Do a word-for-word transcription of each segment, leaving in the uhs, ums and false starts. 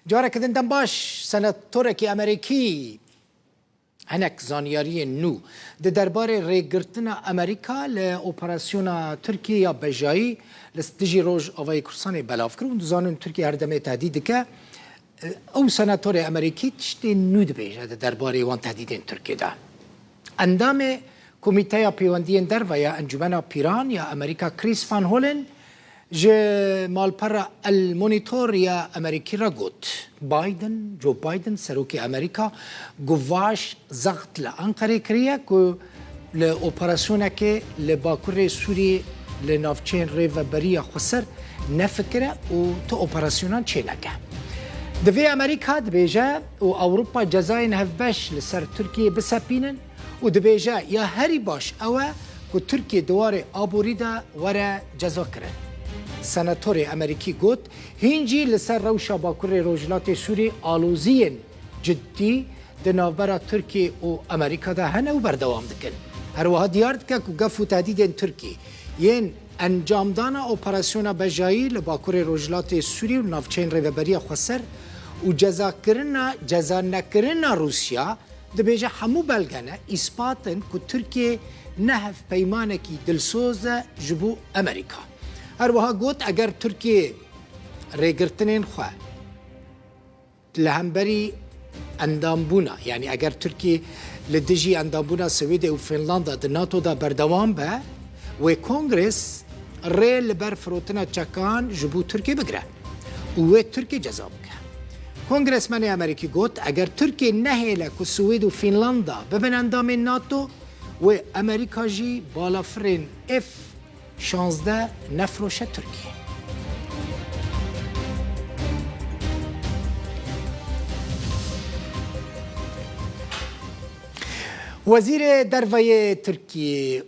Careke din dem baş, senatorekî Amerîkî hinek zanyariyên nû di derbarê rêgirtina Amerîka li operasyona Tirkiyê ya bejayî li dijî Rojavayê Kurdistanê belav kir. Hûn dizanin Tirkiye her demê tehdîd dike. Ew senatorê Amerîkî tiştên nû dibêje di derbarê wan tehdîdên Tirkiyê de. Endamê Komîteya Pêwendiyên Derve ya Encûmena Pîran ya Amerîka Chris Van Hollen ji malpera El Monitor ya Amerîkî re got, Biden, Joe Biden, serokê Amerîka, guvaş zext li Anqerê kiriye ku li operasyonekê li bakurê Sûriyê li navçeyên rêveberiya xweser nefikire û tu operasyonan çêneke. Divê Amerîka, dibêje, û Ewropa cezayên hevbeş li ser Tirkiyê bisepînin û dibêje, ya herî baş ew e ku Tirkiye di warê aborî de were cezakirin. Senatorê Amerîkî got, hîn jî li ser rewşa Bakurê Rojhilatê Sûrî aloziyên ciddî di navbera Tirkiyê û Amerîka de hene û berdewam dikin. Her wiha diyar dike ku gef û tehdîdên Tirkî yên encamdana operasyona bejayî li Bakurê Rojhilatê Sûrî û navçeyên rêveberiya xweser û cezakirina, ceza nekirina Rûsya, dibêje hemû belge ne, îspat in ku Tirkiye ne hevpeymanekî dilsoz e ji bo Amerîka. Her wiha got, eger Tirkiye rêgirtinên xwe li hemberî endambûna, yanî eger Tirkiye li dijî endambûna Swêdê û Fînlanda di NATO de berdewam be, wê Kongres rê li ber firotina çekan ji bo Tirkiye bigire û wê Tirkiye ceza bike. Kongresmenê Amerîkî got, eger Tirkiye nehêle ku Swêd û Fînlanda bibin endamên NATO, wê Amerîka jî balafirên F şazdeh nefiroşe Tirkiye. Wezîrê Derve yê Tirkiyê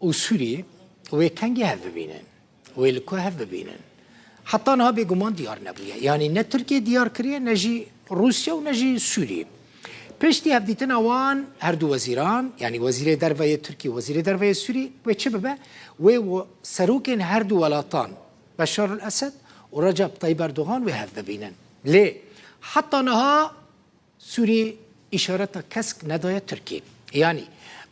û Sûriyê wê kengî hev bibînin? Wê li ku hev bibînin? Heta niha bêguman diyar nebûye. Yanî ne Tirkiye diyar kiriye, ne jî Rûsya û ne jî Sûriyê. Piştî hevdîtina wan her du wezîran, yanî Wezîrê Derve yê Tirkî û Wezîrê Derve yê Sûrî, wê çi bibe? Wê wo-, serokên her du welatan Beşar el-Esed û Recep Tayyip Erdogan wê hev bibînin. Lê heta niha Sûrî îşareta kesk nedaye Tirkî. Yanî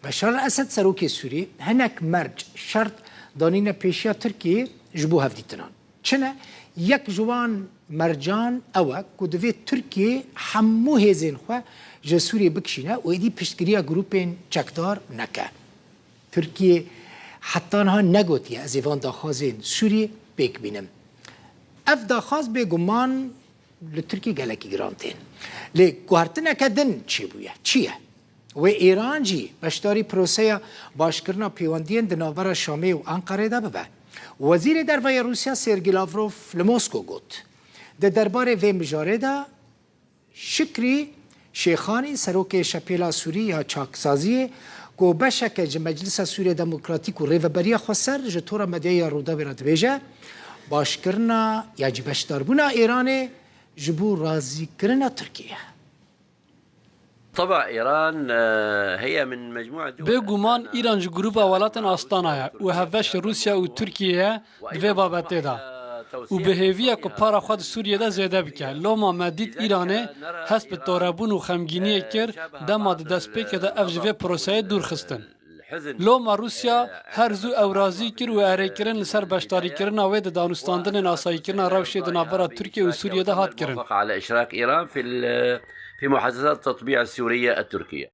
Beşar el-Esed serokê Sûrî hinek merc şert danîne pêşiya Tirkiyê ji bo hevdîtinan. Çi ne? Yek ji wan mercan ew e ku divê Tirkiye hemû hêzên xwe ji Sûriyê bikişîne û êdî piştgiriya grûpên çekdar neke. Tirkiye heta niha negotiye, ez ê van daxwazên Sûriyê pêk bînim. Ev daxwaz bêguman li Tirkiyê gelekî giran tên. Lê guhertineke din çêbûye. Çi ye? Wê Îran jî beşdarî proseya başkirina pêwendiyên di navbera Şamê û Enqerê de bibe. Wezîrê Derve yê Rûsya Sergî Lavrov li Moskow got, di derbarê vê mijarê de Şikrî Şêxanî, serokê Şepêla Sûrî ya Çaksaziyê, ku beşeke ji Meclisa Sûriya Demokratîk û Rêveberiya Xweser, ji tora medyayê ya Rûdawê re dibêje, başkirina ya jî beşdarbûna Îranê ji bo razîkirina Tirkiyê ye. طبعا إيران، آه، هي من مجموعة دول. Bêguman Îran ji grûpa welatên Astana ye û hevbeş Rûsya û Tirkiye ye di vê babetê de. Û bi hêvî ye ku para xwe di Sûriyê de zêde bike. Loma me dît Îranê hest bi torebûn û xemgîniyê kir dema di destpêkê de ev ji vê proseyê dûr xistin. Loma Rûsya her zû ew razî kir û erêkirin li ser beşdarîkirina wê di danûstandinên asayîkirina rewşê di navbera Tirkiye û Sûriyê de hat kirin. وافق على إشراك إيران في ال-، في محادثات التطبيع السورية التركية.